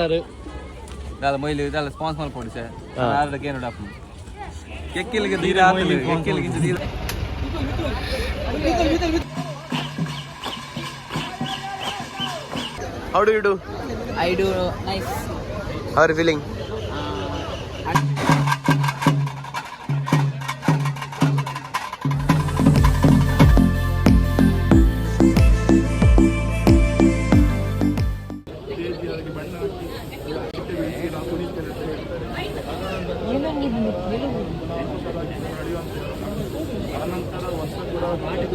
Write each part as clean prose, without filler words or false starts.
ದಾಲ ಮೊಯ್ಲಿ ದಾಲ ಸ್ಪಾನ್ಸ್ ಮಲ್ಪೊಡು ಸರ್. ಆರ್ಡ ಕೇನುಡು ಅಪ್ಪು ಕೆಕ್ಕಿಲಿಗೆ ದೀರ ಆತಲು ಕೆಕ್ಕಿಲಿಗೆ ಇಂಚ ದೀರ. How do you do? I do nice. How are feeling?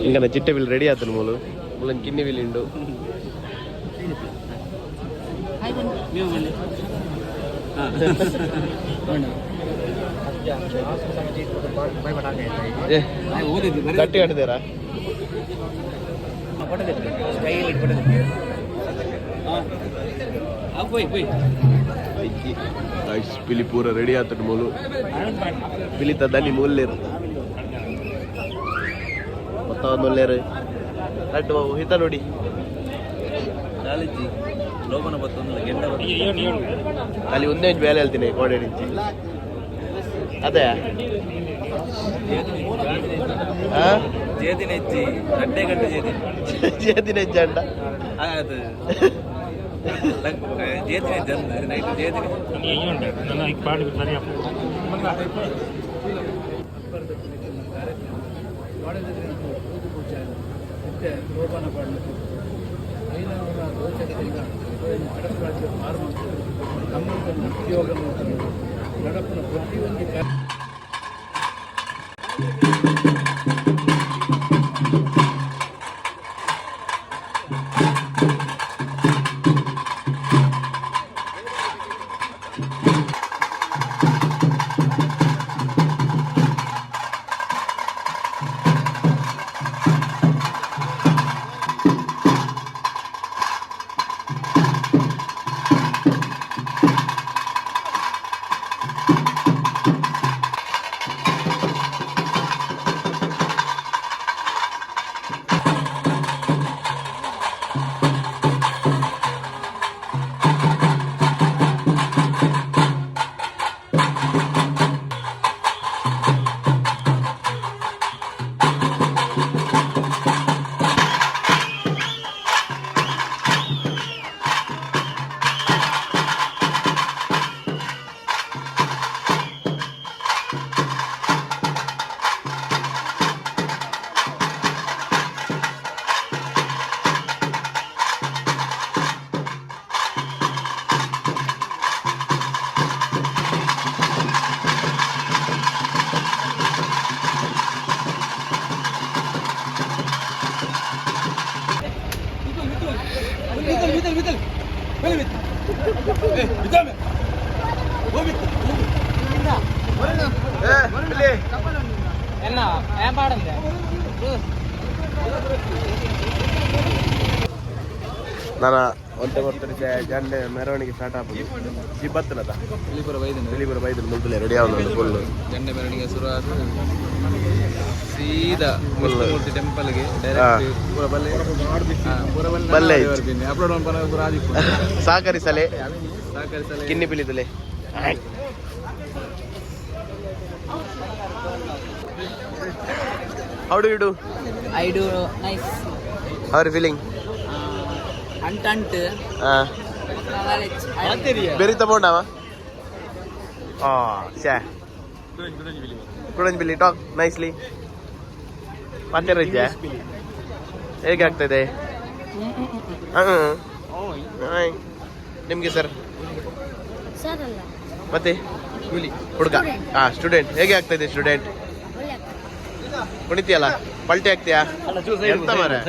ಇಂಕನ ಚಿಟ್ಟೆ ಬಿಲ್ ರೆಡಿ ಆತನು ಮೂಲು ಮುಲನ್ ಕಿನ್ನಿ ಬಿಲ್ ಇಂಡು. ಏ, ಗಟ್ಟಿ ಕಟ್ಟಿದ್ದೀರಾ? ಗೈಸ್, ಪಿಲಿ ಪೂರ ರೆಡಿ ಆತನು ಮೂಲು. ಪಿಲಿತ ದನಿ ಮೂಲ್ಲೇರು ಮೊತ್ತ ಒಂದು ರಡ್ಡು ಬಾಬು ಹಿತ ನೋಡಿ. ದಾಲಿಜ್ಜಿ ಲೋಪನ ಬತ್ತೊಂದು ಗೆಂಡ. ಅಲ್ಲಿ ಒಂದೇ ಒಂಜಿ ಬೇಲೆ ಹೇಳ್ತೀನಿ ಕೋಡೆ ನಿಂಚಿ ಅದೇ. ಆ? ಜೇದಿನ ಹೆಚ್ಚಿ ಗಡ್ಡೆ ಗಡ್ಡೆ ಜೇದಿನ. ಜೇದಿನ ಹೆಜ್ಜೆ ಅಂಡ. ಅದು ಜೇದಿನ ಹೆಜ್ಜೆ ನೈಟ್ ಜೇದಿನ. എന്നാ ഞാൻ പാടണ്ടേ? ನಾನು ಒಂತೆ ಬರ್ತಾರೆ. ಜಂಡೆ ಮೆರವಣಿಗೆ ಸ್ಟಾರ್ಟ್ ಆಪುಂಡು. ಜಿಬ್ಬತ್ತನದ. ಪಿಲಿಪುರ ಬೈದಿನ. ಪಿಲಿಪುರ ಬೈದಿನ ಮುಲ್ತಲೆ ರೆಡಿ ಆವೊಂದುಂಡು ಫುಲ್. ಜಂಡೆ ಮೆರವಣಿಗೆ ಶುರು ಆದ ಸೀದಾ ವಿಷ್ಣುಮೂರ್ತಿ ಟೆಂಪಲ್ಗೆ ಡೈರೆಕ್ಟ್. ಪೂರ ಬಲ್ಲೆ ಹಾ, ಪೂರ ಬಲ್ಲೆ. ಬಲ್ಲೆ. ಅಪ್ಲೋಡ್ ಮನ್ಪುನ ಪೂರ ಆದಿಪ್ಪು. ಸಹಕರಿಸಲೆ. ಸಹಕರಿಸಲೆ. ಕಿನ್ನಿ ಪಿಲಿತಲೆ. How do you do? I do nice. How are feeling? ಅಂಟ್ ಅಂಟ್. ಬೆರಿ ತಗೊಂಡವ. ಆ ಶ್ಯಾ ಕುಡಂಜ್ ಬಿಲ್ಲಿ, ಟಾಕ್ ನೈಸ್ಲಿ. ಪಾತ್ಯರ ಹೇಗೆ ಆಗ್ತದೆ ನಿಮಗೆ ಸರ್? ಸರ್ ಅಲ್ಲ. ಮತ್ತೆ ಹುಡುಗ, ಹಾ, ಸ್ಟೂಡೆಂಟ್. ಹೇಗೆ ಆಗ್ತಾ ಇದೆ ಸ್ಟೂಡೆಂಟ್? ಒಳ್ಳೆ. ಕುಣಿತೀಯಲ್ಲ, ಪಲ್ಟಿ ಆಗ್ತೀಯಾ? ಎಂತ ಮಾರ್ರೆ?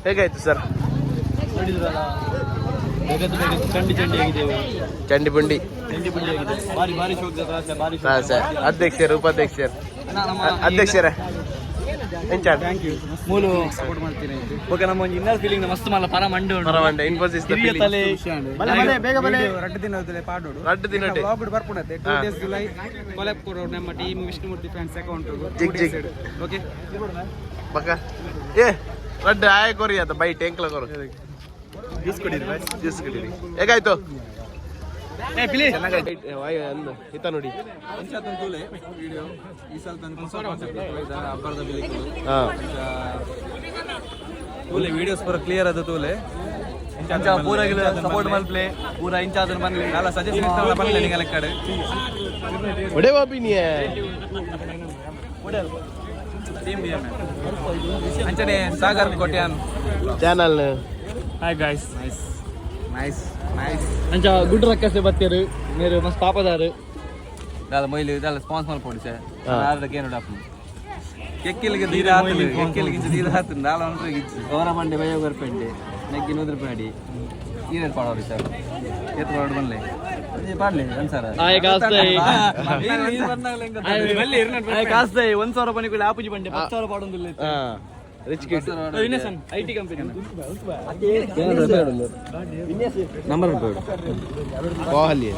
ಹೇಗಾಯ್ತು ಸರ್? ನೋಡಿದ್ರಲ್ಲ, ಬೇಗತ್ತು ಬೇಗತ್ತು ಚಂಡಿ ಚಂಡಿ ಆಗಿದ್ದೇವೆ. ಚಂಡಿ ಪುಂಡಿ. ಚಂಡಿ ಪುಂಡಿ ಆಗಿದೆ. ಬಾರಿ ಬಾರಿ ಶೋಕ್ ಬಾರಿ. ಹಾ ಸರ್, ಅಧ್ಯಕ್ಷರು, ಉಪಾಧ್ಯಕ್ಷರು, ಅಧ್ಯಕ್ಷರೇ, ಎಂಚ? ಮೂಲು ಸಪೋರ್ಟ್ ಮಾಡ್ತೀನಿ. ಓಕೆ, ನಮ್ಮ ಒಂದು ಇನ್ನರ್ ಫೀಲಿಂಗ್ ಮಸ್ತ್ ಮಲ್ಲ ಪರ ಮಂಡು. ಪರವಂಡ ಇನ್ಫೋಸಿಸ್. ಹಿರಿಯ ತಲೆ. ಬೇಗ ಬಲೆ, ರಡ್ಡು ದಿನದಲ್ಲೇ ಪಾಡೋಡು. ರಡ್ಡು ದಿನಟೆ. ವ್ಲಾಗ್ ಬರ್ಪುಣತೆ ಟೂ ಹಾ. ಡೇಸ್ ಜುಲೈ ಕೊಲೆಪ್ ಕೊರೋಡು ನಮ್ಮ ಟೀಮ್ ವಿಷ್ಣುಮೂರ್ತಿ ಫ್ಯಾನ್ಸ್ ಅಕೌಂಟ್. ಜಿಗ್ ಜಿಗ್. ಓಕೆ. ಬಕ ಏ ರಡ್ಡು ಆಯ ಕೊರಿ ಅದ ಬೈ ಟೆಂಕ್ಲ ಕೊರು, ಜ್ಯೂಸ್ ಕುಡೀರಿ, ಜ್ಯೂಸ್ ಕುಡೀರಿ. ಹೇಗಾಯ್ತು? ಚೆನ್ನಾಗಾಯ್ತು. ವಾಯ್ ಅಂದು ಹಿತ ನೋಡಿ. ಈ ಸಲ ಹೊಸ ಕಾನ್ಸೆಪ್ಟ್ ಅಬ್ಬರದ ಬಿಲಿಕುಲು. ಹಾ. ತೂಲೆ ವಿಡಿಯೋಸ್ ಪೂರ ಕ್ಲಿಯರ್ ಅದು ತೂಲೆ. ಇಂಚ ಪೂರ ಸಪೋರ್ಟ್ ಮಲ್ಪ್ಲೆ ಪೂರ. ಇಂಚ ಅದನ್ನ ಬನ್ಲಿ ಅಲ್ಲ, ಸಜೆಷನ್ ಇತ್ತಲ್ಲ, ಬನ್ಲಿ ನಿಂಗೆ ಲೆಕ್ಕಡು. ಒಡೆ ಬಾಬಿ ನೀ. ಟೀಮ್ ಬಿ ಎಂ ಅಂಚನೆ Sagar Kotian channel. Hi guys. Nice nice nice. ಅಂಚ ಗುಡ್ ರಕ್ಕಸೆ ಬತ್ತೇರು ಮೇರು ಮಸ್ತ್ ಪಾಪದಾರು. ದಾದ ಮೊಯ್ಲು ದಾದ ಸ್ಪಾನ್ಸ್ ಮಲ್ಪೊಡು ಸರ್. ಆರ್ಡರ್ ಏನು ಡಾಪು ಕೆಕ್ಕಿಲ್ಗೆ ದೀರ ಆತಲು, ಕೆಕ್ಕಿಲ್ಗೆ ಇಂಚ ದೀರ ಆತು ದಾಲ ಒಂಟ್ರೆ ಗಿಚ್ಚು ಗೌರ ಬಂಡೆ ಬಯ್ಯ ಬರ್ಪೆಂಡೆ ನೆಗ್ಗಿ ನೂದು ರೂಪಾಯಿ ಈರೇಟ್ ಪಾಡೋರಿ ಸರ್. ಏತ್ ಪಾಡೋಡು ಬನ್ಲೆ ಪಾಡ್ಲಿ ಅನ್ಸಾರ. ಆಯ್ ಕಾಸ್ತಾಯಿ. ಆಯ್ ಕಾಸ್ತಾಯಿ 1000 ರೂಪಾಯಿ ಕೂಡ ಆಪುಜಿ ಬಂಡೆ 10,000 ಪಾಡೊಂದಿಲ್ಲ. ಹಾ, rich kid. IT company. Number. Kohli.